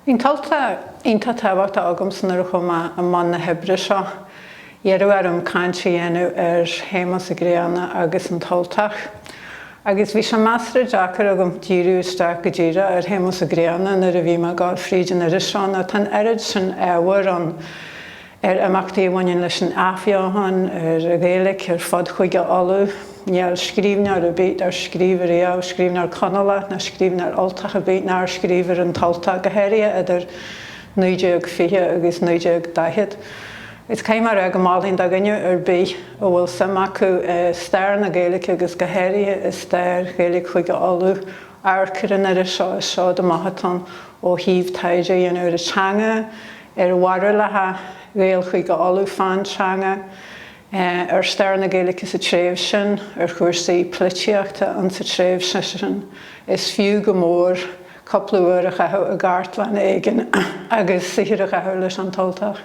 Bhí an tUltach iontach tábhachtach agamsa nuair a chuaigh mé i mbun na hoibre seo. Iarradh orm caint a dhéanamh ar Shéamus Ó Grianna agus an tUltach. Agus bhí sé measartha deacair agam díriú isteach go díreach ar Shéamus Ó Grianna nuair a bhí mé ag dul fríd an iris seo nó tá an oiread sin ábhair ann ar imeachtaí a bhaineann leis an Athbheochan, ar an Ghaeilge ar fud Chúige Uladh. Níl scríbhneoir ar bith dár scríobh ariamh, scríbhneoir Conallach ná scríbhneoir Ultach ar bith, nár scríobh ar an tUltach, go háirithe idir 1920 agus 1940. Is caithfidh mé a rá go molfainn do dhuine ar bith a bhfuil suim acu i stair na Gaeilge agus go háirithe i stair Ghaeilge Chúige Uladh, amharc ar an iris seo, is seoda maith atá ann ó thaobh taighde a dhéanamh ar an teanga, ar bharúlacha Ghaeil Chúige Uladh fán teanga, ar stair na Gaeilge sa tréimhse sin, ar chúrsaí polaitíochta insa tréimhse sin. Is fiú go mór cúpla uair a chaitheamh i gcartlann éigin agus saothar a chaitheamh leis an tUltach.